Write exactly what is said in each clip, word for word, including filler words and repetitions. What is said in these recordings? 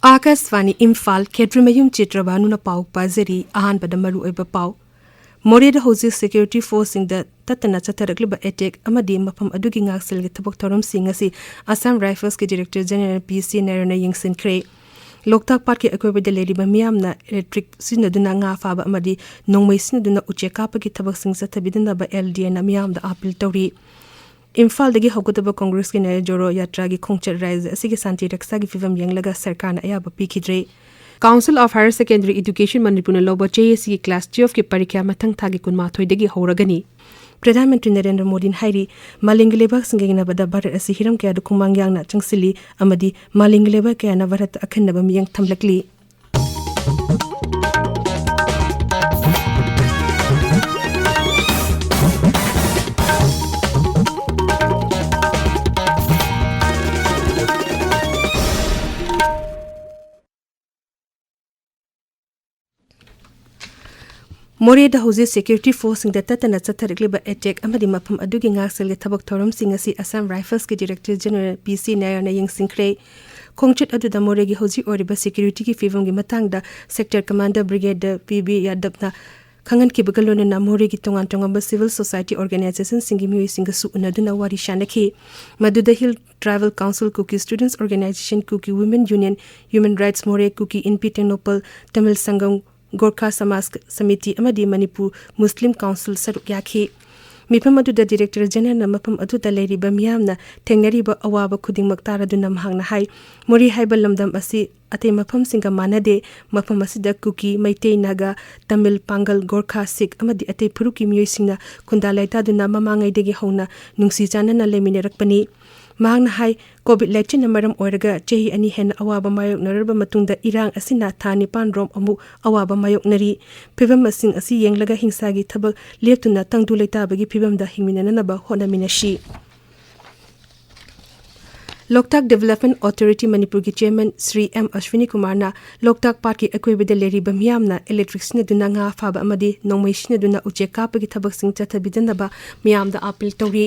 ꯑꯥꯀꯥꯁꯕꯥꯅꯤ ꯏꯝꯐꯥꯜ, ꯈꯦꯇ꯭ꯔꯤꯃꯌꯨꯝ ꯆꯤꯇ꯭ꯔꯕꯥꯅꯨꯅ ꯄꯥꯎ ꯄꯥꯖꯔꯤ꯫ ꯑꯍꯥꯟꯕꯗ ꯃꯔꯨꯑꯣꯏꯕ ꯄꯥꯎ꯫ ꯃꯣꯔꯦꯗ ꯍꯧꯖꯤꯛ ꯁꯦꯀ꯭ꯌꯨꯔꯤꯇꯤ ꯐꯣꯔꯁꯁꯤꯡꯗ ꯇꯠꯇꯅ ꯆꯠꯊꯔꯛꯂꯤꯕ ꯑꯦꯇꯦꯛ ꯑꯃꯗꯤ ꯃꯐꯝ ꯑꯗꯨꯒꯤ ꯉꯥꯛꯁꯦꯜꯒꯤ ꯊꯕꯛ ꯊꯧꯔꯝꯁꯤꯡ ꯑꯁꯤ ꯑꯁꯥꯝ ꯔꯥꯏꯐꯜꯁꯀꯤ ꯗꯤꯔꯦꯛꯇꯔ ꯖꯦꯅꯔꯦꯜ ꯄꯤ ꯁꯤ ꯅꯥꯏꯔꯅ ꯌꯦꯡꯁꯤꯟꯈ꯭ꯔꯦ꯫ ꯂꯣꯛꯇꯥꯛ ꯄꯥꯠꯀꯤ ꯑꯀꯣꯏꯕꯗ ꯂꯩꯔꯤꯕ ꯃꯤꯌꯥꯝꯅ ꯏꯂꯦꯛꯇ꯭ꯔꯤꯛ ꯁꯤꯖꯤꯟꯅꯗꯨꯅ ꯉꯥ ꯐꯥꯕ ꯑꯃꯗꯤ ꯅꯣꯡꯃꯩ ꯁꯤꯖꯤꯟꯅꯗꯨꯅ ꯎꯆꯦꯛ ꯀꯥꯞꯄꯒꯤ ꯊꯕꯛꯁꯤꯡ ꯆꯠꯊꯕꯤꯗꯅꯕ ꯑꯦꯜ ꯗꯤ ꯑꯦꯅ ꯃꯤꯌꯥꯝꯗ ꯑꯥꯄꯤꯜ ꯇꯧꯔꯤ꯫ ꯏꯝꯐꯥꯜꯗꯒꯤ ꯍꯧꯒꯗꯕ ꯀꯣꯡꯒ꯭ꯔꯦꯁꯀꯤ ꯅꯌꯥ ꯖꯣꯔꯣ ꯌꯥꯇ꯭ꯔꯥꯒꯤ ꯈꯣꯡꯆꯠ ꯔꯥꯏꯖ꯭ꯌ ꯑꯁꯤꯒꯤ ꯁꯥꯟꯇꯤ ꯔꯛꯁꯥꯒꯤ ꯐꯤꯕꯝ ꯌꯦꯡꯂꯒ ꯁꯔꯀꯥꯔꯅ ꯑꯌꯥꯕ ꯄꯤꯈꯤꯗ꯭ꯔꯦ꯫ Council of Higher Secondary Education ꯃꯅꯤꯄꯨꯔꯅ ꯂꯧꯕ ꯆꯍꯤ ꯑꯁꯤꯒꯤ ꯀ꯭ꯂꯥꯁ ꯇꯨꯌꯦꯜꯐꯀꯤ ꯄꯔꯤꯈ꯭ꯌꯥ ꯃꯊꯪ ꯊꯥꯒꯤ ꯀꯨꯟꯃꯥꯊꯣꯏꯗꯒꯤ ꯍꯧꯔꯒꯅꯤ꯫ ꯄ꯭ꯔꯙꯥꯟ ꯃꯟꯇ꯭ꯔꯤ ꯅꯔꯦꯟꯗ꯭ꯔ ꯃꯣꯗꯤꯅ ꯍꯥꯏꯔꯤ, ꯃꯥꯂꯦꯝꯒꯤ ꯂꯩꯕꯥꯛꯁꯤꯡꯒ ꯌꯦꯡꯅꯕꯗ ꯚꯥꯔꯠ ꯑꯁꯤ ꯍꯤꯔꯝ ꯀꯌꯥꯗ ꯈꯣꯡꯃꯥꯡ ꯌꯥꯡꯅ ꯆꯪꯁꯤꯜꯂꯤ ꯑꯃꯗꯤ ꯃꯥꯂꯦꯝꯒꯤ ꯂꯩꯕꯥꯛ ꯀꯌꯥꯅ ꯚꯥꯔꯠꯇ ꯑꯈꯟꯅꯕ ꯃꯤꯠꯌꯦꯡ ꯊꯝꯂꯛꯂꯤ꯫ ꯃꯣꯔꯦꯗ ꯍꯧꯖꯤꯛ ꯁꯦꯀ꯭ꯌꯨꯔꯤꯇꯤ ꯐꯣꯔꯁꯁꯤꯡꯗ ꯇꯠꯇꯅ ꯆꯠꯊꯔꯛꯂꯤꯕ ꯑꯦꯇꯦꯛ ꯑꯃꯗꯤ ꯃꯐꯝ ꯑꯗꯨꯒꯤ ꯉꯥꯛꯁꯦꯜꯒꯤ ꯊꯕꯛ ꯊꯧꯔꯝꯁꯤꯡ ꯑꯁꯤ ꯑꯁꯥꯝ ꯔꯥꯏꯐꯜꯁꯀꯤ ꯗꯤꯔꯦꯛꯇꯔ ꯖꯦꯅꯔꯦꯜ ꯄꯤ ꯁꯤ ꯅꯥꯌꯔꯅ ꯌꯦꯡꯁꯤꯟꯈ꯭ꯔꯦ꯫ ꯈꯣꯡꯆꯠ ꯑꯗꯨꯗ ꯃꯣꯔꯦꯒꯤ ꯍꯧꯖꯤꯛ ꯑꯣꯏꯔꯤꯕ ꯁꯦꯀ꯭ꯌꯨꯔꯤꯇꯤꯒꯤ ꯐꯤꯕꯝꯒꯤ ꯃꯇꯥꯡꯗ ꯁꯦꯛꯇꯔ ꯀꯃꯥꯟꯗꯔ ꯕ꯭ꯔꯤꯒꯦꯗꯤꯌꯔ ꯄꯤ ꯕꯤ ꯌꯥꯗꯕꯅ ꯈꯪꯍꯟꯈꯤꯕꯒ ꯂꯣꯏꯅꯅ ꯃꯣꯔꯦꯒꯤ ꯇꯣꯉꯥꯟ ꯇꯣꯉꯥꯟꯕ ꯁꯤꯚꯤꯜ ꯁꯣꯁꯥꯏꯇꯤ ꯑꯣꯔꯒꯅꯥꯏꯖꯦꯁꯟꯁꯤꯡꯒꯤ ꯃꯤꯑꯣꯏꯁꯤꯡꯒꯁꯨ ꯎꯅꯗꯨꯅ ꯋꯥꯔꯤ ꯁꯥꯅꯈꯤ꯫ ꯃꯗꯨꯗ ꯍꯤꯜ ꯇ꯭ꯔꯥꯏꯕꯦꯜ ꯀꯥꯎꯟꯁꯤꯜ, ꯀꯨꯀꯤ ꯁ꯭ꯇꯨꯗꯦꯟꯠꯁ ꯑꯣꯔꯒꯅꯥꯏꯖꯦꯁꯟ, ꯀꯨꯀꯤ ꯋꯨꯃꯦꯟ ꯌꯨꯅꯤꯌꯟ, ꯍ꯭ꯌꯨꯃꯦꯟ ꯔꯥꯏꯠꯁ ꯃꯣꯔꯦ, ꯀꯨꯀꯤ ꯏꯟꯄꯤ ꯇꯦꯡꯅꯧꯄꯜ, ꯇꯃꯤꯜ ꯁꯪꯒꯝ, ꯒꯣꯔꯈꯥ ꯁꯃꯥꯖ ꯁꯃꯤꯇꯤ ꯑꯃꯗꯤ ꯃꯅꯤꯄꯨꯔ ꯃꯨꯁꯂꯤꯝ ꯀꯥꯎꯟꯁꯤꯜ ꯁꯔꯨꯛ ꯌꯥꯈꯤ꯫ ꯃꯤꯐꯝ ꯑꯗꯨꯗ ꯗꯤꯔꯦꯛꯇꯔ ꯖꯦꯅꯔꯦꯜꯅ ꯃꯐꯝ ꯑꯗꯨꯗ ꯂꯩꯔꯤꯕ ꯃꯤꯌꯥꯝꯅ ꯊꯦꯡꯅꯔꯤꯕ ꯑꯋꯥꯕ ꯈꯨꯗꯤꯡꯃꯛ ꯇꯥꯔꯗꯨꯅ ꯃꯍꯥꯛꯅ ꯍꯥꯏ, ꯃꯣꯔꯦ ꯍꯥꯏꯕ ꯂꯝꯗꯝ ꯑꯁꯤ ꯑꯇꯩ ꯃꯐꯝꯁꯤꯡꯒ ꯃꯥꯟꯅꯗꯦ꯫ ꯃꯐꯝ ꯑꯁꯤꯗ ꯀꯨꯀꯤ, ꯃꯩꯇꯩ, ꯅꯥꯒꯥ, ꯇꯥꯃꯤꯜ, ꯄꯥꯡꯒꯜ, ꯒꯣꯔꯈꯥ, ꯁꯤꯈ ꯑꯃꯗꯤ ꯑꯇꯩ ꯐꯨꯔꯨꯞꯀꯤ ꯃꯤꯑꯣꯏꯁꯤꯡꯅ ꯈꯨꯟꯗꯥ ꯂꯩꯇꯥꯗꯨꯅ ꯃꯃꯥꯡꯉꯩꯗꯒꯤ ꯍꯧꯅ ꯅꯨꯡꯁꯤ ꯆꯥꯟꯅꯅ ꯂꯩꯃꯤꯟꯅꯔꯛꯄꯅꯤ꯫ ꯃꯍꯥꯛꯅ ꯍꯥꯏ, ꯀꯣꯚꯤꯗ ꯂꯥꯏꯆꯠꯅ ꯃꯔꯝ ꯑꯣꯏꯔꯒ ꯆꯍꯤ ꯑꯅꯤ ꯍꯦꯟꯅ ꯑꯋꯥꯕ ꯃꯥꯌꯣꯛꯅꯔꯕ ꯃꯇꯨꯡꯗ ꯏꯔꯥꯡ ꯑꯁꯤꯅ ꯊꯥ ꯅꯤꯄꯥꯟ ꯔꯣꯝ ꯑꯃꯨꯛ ꯑꯋꯥꯕ ꯃꯥꯌꯣꯛꯅꯔꯤ꯫ ꯐꯤꯕꯝ ꯑꯁꯤꯡ ꯑꯁꯤ ꯌꯦꯡꯂꯒ ꯍꯤꯡꯁꯥꯒꯤ ꯊꯕꯛ ꯂꯦꯞꯇꯨꯅ ꯇꯪꯗꯨ ꯂꯩꯇꯥꯕꯒꯤ ꯐꯤꯕꯝꯗ ꯍꯤꯡꯃꯤꯟꯅꯅꯕ ꯍꯣꯠꯅꯃꯤꯟꯅꯁꯤ꯫ ꯂꯣꯛꯇꯥꯛ ꯗꯤꯕꯦꯂꯞꯃꯦꯟ ꯑꯣꯊꯣꯔꯤꯇꯤ ꯃꯅꯤꯄꯨꯔꯒꯤ ꯆꯤꯌꯔꯃꯦꯟ ꯁ꯭ꯔꯤ ꯑꯦꯝ ꯑꯁ꯭ꯋꯤꯅꯤ ꯀꯨꯃꯥꯔꯅ ꯂꯣꯛꯇꯥꯛ ꯄꯥꯠꯀꯤ ꯑꯀꯣꯏꯕꯗ ꯂꯩꯔꯤꯕ ꯃꯤꯌꯥꯝꯅ ꯏꯂꯦꯛꯇ꯭ꯔꯤꯛ ꯁꯤꯖꯤꯟꯅꯗꯨꯅ ꯉꯥ ꯐꯥꯕ ꯑꯃꯗꯤ ꯅꯣꯡꯃꯩ ꯁꯤꯖꯤꯟꯅꯗꯨꯅ ꯎꯆꯦꯛ ꯀꯥꯞꯄꯒꯤ ꯊꯕꯛꯁꯤꯡ ꯆꯠꯊꯕꯤꯗꯅꯕ ꯃꯤꯌꯥꯝꯗ ꯑꯥꯄꯤꯜ ꯇꯧꯔꯤ꯫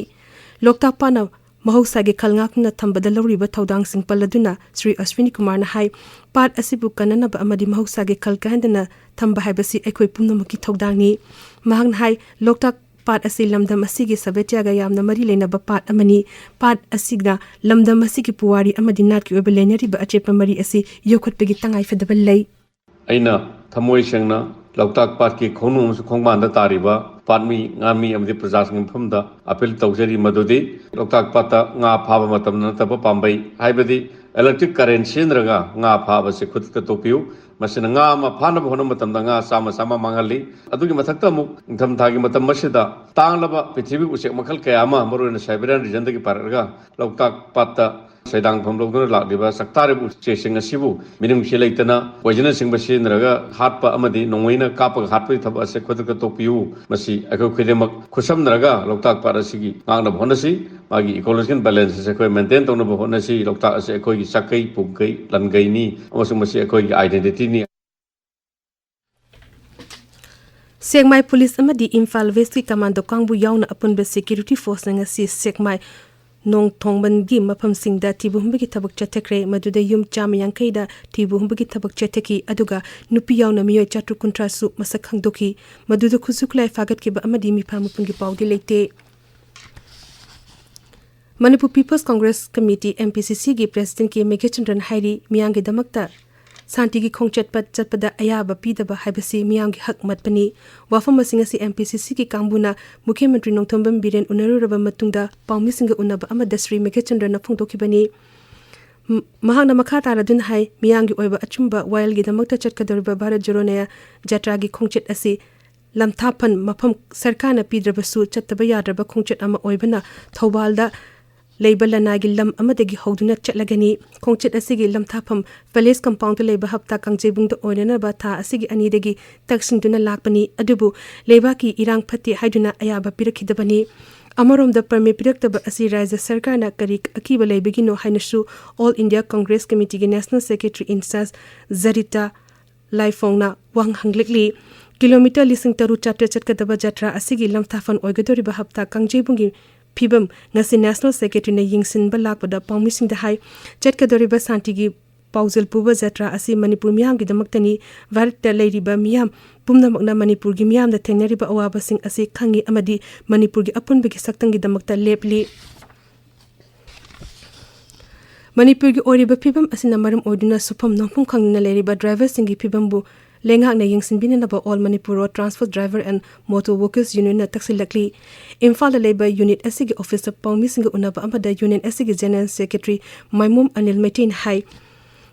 ꯂꯣꯛꯇꯥꯛ ꯄꯥꯠꯅ ꯃꯍꯧꯁꯥꯒꯤ ꯈꯜ ꯉꯥꯛꯇꯨꯅ ꯊꯝꯕꯗ ꯂꯧꯔꯤꯕ ꯊꯧꯗꯥꯡꯁꯤꯡ ꯄꯜꯂꯗꯨꯅ ꯁ꯭ꯔꯤ ꯑꯁ꯭ꯋꯤꯅꯤ ꯀꯨꯃꯥꯔꯅ ꯍꯥꯏ, ꯄꯥꯠ ꯑꯁꯤꯕꯨ ꯀꯟꯅꯅꯕ ꯑꯃꯗꯤ ꯃꯍꯧꯁꯥꯒꯤ ꯈꯜ ꯀꯥꯏꯍꯟꯗꯅ ꯊꯝꯕ ꯍꯥꯏꯕꯁꯤ ꯑꯩꯈꯣꯏ ꯄꯨꯝꯅꯃꯛꯀꯤ ꯊꯧꯗꯥꯡꯅꯤ꯫ ꯃꯍꯥꯛꯅ ꯍꯥꯏ, ꯂꯣꯛꯇꯥꯛ ꯄꯥꯠ ꯑꯁꯤ ꯂꯝꯗꯝ ꯑꯁꯤꯒꯤ ꯁꯥꯕꯦꯇ꯭ꯌꯥꯒ ꯌꯥꯝꯅ ꯃꯔꯤ ꯂꯩꯅꯕ ꯄꯥꯠ ꯑꯃꯅꯤ꯫ ꯄꯥꯠ ꯑꯁꯤꯅ ꯂꯝꯗꯝ ꯑꯁꯤꯒꯤ ꯄꯨꯋꯥꯔꯤ ꯑꯃꯗꯤ ꯅꯥꯠꯀꯤ ꯑꯣꯏꯕ ꯂꯩꯅꯔꯤꯕ ꯑꯆꯦꯠꯄ ꯃꯔꯤ ꯑꯁꯤ ꯌꯣꯛꯈꯠꯄꯒꯤ ꯇꯉꯥꯏꯐꯗꯕ ꯂꯩ꯫ ꯑꯩꯅ ꯊꯃꯣꯏ ꯁꯦꯡꯅ ꯂꯣꯛꯇꯥꯛ ꯄꯥꯠꯀꯤ ꯈꯣꯡꯅꯨꯡ ꯑꯃꯁꯨꯡ ꯈꯣꯡꯕꯥꯟꯗ ꯇꯥꯔꯤꯕ ꯄꯥꯠꯃꯤ ꯉꯥꯃꯤ ꯑꯃꯗꯤ ꯄ꯭ꯔꯖꯥꯁꯤꯡꯒꯤ ꯃꯐꯝꯗ ꯑꯥꯄꯤꯜ ꯇꯧꯖꯔꯤ, ꯃꯗꯨꯗꯤ ꯂꯣꯛꯇꯥꯛ ꯄꯥꯠꯇ ꯉꯥ ꯐꯥꯕ ꯃꯇꯝꯗ ꯅꯠꯇꯕ ꯄꯥꯝꯕꯩ, ꯍꯥꯏꯕꯗꯤ electric current ꯁꯤꯖꯤꯟꯅꯔꯒ ꯉꯥ ꯐꯥꯕꯁꯤ ꯈꯨꯗꯛꯇ ꯇꯣꯛꯄꯤꯌꯨ꯫ ꯃꯁꯤꯅ ꯉꯥ ꯑꯃ ꯐꯥꯅꯕ ꯍꯣꯠꯅꯕ ꯃꯇꯝꯗ ꯉꯥ ꯆꯥꯝꯃ ꯆꯥꯝꯃ ꯃꯥꯡꯍꯜꯂꯤ꯫ ꯑꯗꯨꯒꯤ ꯃꯊꯛꯇ ꯑꯃꯨꯛ ꯅꯤꯡꯊꯝꯊꯥꯒꯤ ꯃꯇꯝ ꯑꯁꯤꯗ ꯇꯥꯡꯂꯕ ꯄ꯭ꯔꯤꯊꯤꯕꯤ ꯎꯆꯦꯛ ꯃꯈꯜ ꯀꯌꯥ ꯑꯃ, ꯃꯔꯨꯑꯣꯏꯅ Siberian regionꯗꯒꯤ ꯄꯥꯏꯔꯛꯂꯒ ꯂꯣꯛꯇꯥꯛ ꯄꯥꯠꯇ ꯁꯩꯗꯥꯡꯐꯝ ꯂꯧꯗꯨꯅ ꯂꯥꯛꯂꯤꯕ ꯆꯥꯛꯇꯥꯔꯤꯕ ꯎꯆꯦꯛꯁꯤꯡ ꯑꯁꯤꯕꯨ ꯃꯤꯅꯨꯡꯁꯤ ꯂꯩꯇꯅ poisonꯅꯆꯤꯡꯕ ꯁꯤꯖꯤꯟꯅꯔꯒ ꯍꯥꯠꯄ ꯑꯃꯗꯤ ꯅꯣꯡꯃꯩꯅ ꯀꯥꯞꯄꯒ ꯍꯥꯠꯄꯒꯤ ꯊꯕꯛ ꯑꯁꯦ ꯈꯨꯗꯛꯇ ꯇꯣꯛꯄꯤꯌꯨ꯫ ꯃꯁꯤ ꯑꯩꯈꯣꯏ ꯈꯨꯗꯤꯡꯃꯛ ꯈꯨꯠꯁꯝꯅꯔꯒ ꯂꯣꯛꯇꯥꯛ ꯄꯥꯠ ꯑꯁꯤꯒꯤ ꯉꯥꯛꯅꯕ ꯍꯣꯠꯅꯁꯤ꯫ ꯃꯥꯒꯤ ecological balance ꯑꯁꯦ ꯑꯩꯈꯣꯏ maintain ꯇꯧꯅꯕ ꯍꯣꯠꯅꯁꯤ꯫ ꯂꯣꯛꯇꯥꯛ ꯑꯁꯤ ꯑꯩꯈꯣꯏꯒꯤ ꯆꯥꯛꯀꯩ, ꯄꯨꯝꯀꯩ, ꯂꯟꯒꯩꯅꯤ ꯑꯃꯁꯨꯡ ꯃꯁꯤ ꯑꯩꯈꯣꯏꯒꯤ identityꯅꯤ꯫ ꯁꯦꯛꯃꯥꯏ ꯄꯨꯂꯤꯁ ꯑꯃꯗꯤ ꯏꯝꯐꯥꯜ ꯋꯦꯁꯀꯤ ꯀꯃꯥꯟꯗꯣ ꯀꯥꯡꯕꯨ ꯌꯥꯎꯅ ꯑꯄꯨꯟꯕ security forceꯅ ꯉꯁꯤ ꯁꯦꯛꯃꯥꯏ ꯅꯣꯡꯊꯣꯡꯕꯟꯒꯤ ꯃꯐꯝꯁꯤꯡꯗ ꯊꯤꯕ ꯍꯨꯝꯕꯒꯤ ꯊꯕꯛ ꯆꯠꯊꯈ꯭ꯔꯦ꯫ ꯃꯗꯨꯗ ꯌꯨꯝ ꯆꯥꯝꯃ ꯌꯥꯡꯈꯩꯗ ꯊꯤꯕ ꯍꯨꯝꯕꯒꯤ ꯊꯕꯛ ꯆꯠꯊꯈꯤ, ꯑꯗꯨꯒ ꯅꯨꯄꯤ ꯌꯥꯎꯅ ꯃꯤꯑꯣꯏ ꯆꯥꯇ꯭ꯔꯨꯛ ꯀꯨꯟꯊ꯭ꯔꯥꯁꯨ ꯃꯁꯛ ꯈꯪꯗꯣꯛꯈꯤ꯫ ꯃꯗꯨꯗ ꯈꯨꯠꯁꯨ ꯈꯨꯠꯂꯥꯏ ꯐꯥꯒꯠꯈꯤꯕ ꯑꯃꯗꯤ ꯃꯤꯐꯥ ꯃꯄꯨꯟꯒꯤ ꯄꯥꯎꯗꯤ ꯂꯩꯇꯦ꯫ ꯃꯅꯤꯄꯨꯔ People's Congress Committee, MPCCꯒꯤ presidentꯀꯤ ꯃꯦꯘꯆꯟꯗ꯭ꯔꯟ ꯍꯥꯏꯔꯤ, ꯃꯤꯌꯥꯝꯒꯤꯗꯃꯛꯇ ꯁꯥꯟꯇꯤꯒꯤ ꯈꯣꯡꯆꯠ ꯆꯠꯄꯗ ꯑꯌꯥꯕ ꯄꯤꯗꯕ ꯍꯥꯏꯕꯁꯤ ꯃꯤꯌꯥꯝꯒꯤ ꯍꯛ ꯃꯠꯄꯅꯤ꯫ ꯋꯥꯐꯝ ꯑꯁꯤ ꯉꯁꯤ MPCCꯒꯤ ꯀꯥꯡꯕꯨꯅ ꯃꯨꯈ꯭ꯌ ꯃꯟꯇ꯭ꯔꯤ ꯅꯣꯡꯊꯣꯝꯕꯝ ꯕꯤꯔꯦꯟ ꯎꯅꯔꯨꯔꯕ ꯃꯇꯨꯡꯗ ꯄꯥꯎꯃꯤꯁꯤꯡꯒ ꯎꯅꯕ ꯑꯃꯗ ꯁ꯭ꯔꯤ ꯃꯦꯘꯆꯟꯗ꯭ꯔꯟꯅ ꯐꯣꯡꯗꯣꯛꯈꯤꯕꯅꯤ꯫ ꯃ-, ꯃꯍꯥꯛꯅ ꯃꯈꯥ ꯇꯥꯔꯗꯨꯅ ꯍꯥꯏ, ꯃꯤꯌꯥꯝꯒꯤ ꯑꯣꯏꯕ ꯑꯆꯨꯝꯕ ꯋꯥꯌꯦꯜꯒꯤꯗꯃꯛꯇ ꯆꯠꯀꯗꯧꯔꯤꯕ ꯚꯥꯔꯠ ꯖꯣꯔꯣ ꯅꯌꯥ ꯖꯥꯇ꯭ꯔꯥꯒꯤ ꯈꯣꯡꯆꯠ ꯑꯁꯤ ꯂꯝꯊꯥꯐꯝ ꯃꯐꯝ ꯁꯔꯀꯥꯔꯅ ꯄꯤꯗ꯭ꯔꯕꯁꯨ ꯆꯠꯇꯕ ꯌꯥꯗ꯭ꯔꯕ ꯈꯣꯡꯆꯠ ꯑꯃ ꯑꯣꯏꯕꯅ ꯊꯧꯕꯥꯜꯗ ꯂꯩꯕ ꯂꯅꯥꯏꯒꯤ ꯂꯝ ꯑꯃꯗꯒꯤ ꯍꯧꯗꯨꯅ ꯆꯠꯂꯒꯅꯤ꯫ ꯈꯣꯡꯆꯠ ꯑꯁꯤꯒꯤ ꯂꯝꯊꯥꯐꯝ palace compoundꯗ ꯂꯩꯕ ꯍꯞꯇꯥ ꯀꯥꯡꯖꯩꯕꯨꯡꯗ ꯑꯣꯏꯅꯅꯕ ꯊꯥ ꯑꯁꯤꯒꯤ ꯑꯅꯤꯗꯒꯤ ꯇꯛꯁꯤꯟꯗꯨꯅ ꯂꯥꯛꯄꯅꯤ꯫ ꯑꯗꯨꯕꯨ ꯂꯩꯕꯥꯛꯀꯤ ꯏꯔꯥꯡ ꯐꯠꯇꯦ ꯍꯥꯏꯗꯨꯅ ꯑꯌꯥꯕ ꯄꯤꯔꯛꯈꯤꯗꯕꯅꯤ꯫ ꯑꯃꯔꯣꯝꯗ permit ꯄꯤꯔꯛꯇꯕ ꯑꯁꯤ ꯔꯥꯖ꯭ꯌ ꯁꯔꯀꯥꯔꯅ ꯀꯔꯤ ꯑꯀꯤꯕ ꯂꯩꯕꯒꯤꯅꯣ ꯍꯥꯏꯅꯁꯨ All India Congress Committeeꯒꯤ national secretary in charge ꯖꯔꯤꯇꯥ ꯂꯥꯏꯐꯣꯡꯅ ꯋꯥꯍꯪ ꯍꯪꯂꯛꯂꯤ꯫ ꯀꯤꯂꯣꯃꯤꯇꯔ ꯂꯤꯁꯤꯡ ꯇꯔꯨꯛ ꯆꯥꯇ꯭ꯔꯦꯠ ꯆꯠꯀꯗꯕ ꯖꯇ꯭ꯔꯥ ꯑꯁꯤꯒꯤ ꯂꯝꯊꯥꯐꯝ ꯑꯣꯏꯒꯗꯧꯔꯤꯕ ꯍꯞꯇꯥ ꯀꯥꯡꯖꯩꯕꯨꯡꯒꯤ ꯐꯤꯕꯝ ꯉꯁꯤ National Secretaryꯅ ꯌꯦꯡꯁꯤꯟꯕ ꯂꯥꯛꯄꯗ ꯄꯥꯎꯃꯤꯁꯤꯡꯗ ꯍꯥꯏ꯫ ꯆꯠꯀꯗꯧꯔꯤꯕ ꯁꯥꯟꯇꯤꯒꯤ ꯄꯥꯎꯖꯦꯜ ꯄꯨꯕ ꯖꯇ꯭ꯔꯥ ꯑꯁꯤ ꯃꯅꯤꯄꯨꯔ ꯃꯤꯌꯥꯝꯒꯤꯗꯃꯛꯇꯅꯤ꯫ ꯚꯥꯔꯠꯇ ꯂꯩꯔꯤꯕ ꯃꯤꯌꯥꯝ ꯄꯨꯝꯅꯃꯛꯅ ꯃꯅꯤꯄꯨꯔꯒꯤ ꯃꯤꯌꯥꯝꯅ ꯊꯦꯡꯅꯔꯤꯕ ꯑꯋꯥꯕꯁꯤꯡ ꯑꯁꯤ ꯈꯪꯏ ꯑꯃꯗꯤ ꯃꯅꯤꯄꯨꯔꯒꯤ ꯑꯄꯨꯟꯕꯒꯤ ꯁꯛꯇꯝꯒꯤꯗꯃꯛꯇ ꯂꯦꯞꯂꯤ꯫ ꯃꯅꯤꯄꯨꯔꯒꯤ ꯑꯣꯏꯔꯤꯕ ꯐꯤꯕꯝ ꯑꯁꯤꯅ ꯃꯔꯝ ꯑꯣꯏꯗꯨꯅ ꯁꯨꯐꯝ ꯅꯣꯝꯐꯝ ꯈꯪꯗꯅ ꯂꯩꯔꯤꯕ driverꯁꯤꯡꯒꯤ ꯐꯤꯕꯝꯕꯨ ꯂꯩꯉꯥꯛꯅ ꯌꯦꯡꯁꯤꯟꯕꯤꯅꯅꯕ All Manipur Road Transport Driver and Motor Workers Unionꯅ ꯇꯛꯁꯤꯜꯂꯛꯂꯤ꯫ ꯏꯝꯐꯥꯜꯗ ꯂꯩꯕ unit ꯑꯁꯤꯒꯤ officeꯇ ꯄꯥꯎꯃꯤꯁꯤꯡꯒ ꯎꯅꯕ ꯑꯃꯗ union ꯑꯁꯤꯒꯤ General Secretary ꯃꯥꯏꯃꯣꯝ ꯑꯅꯤꯜ ꯃꯩꯇꯩꯅ ꯍꯥꯏ,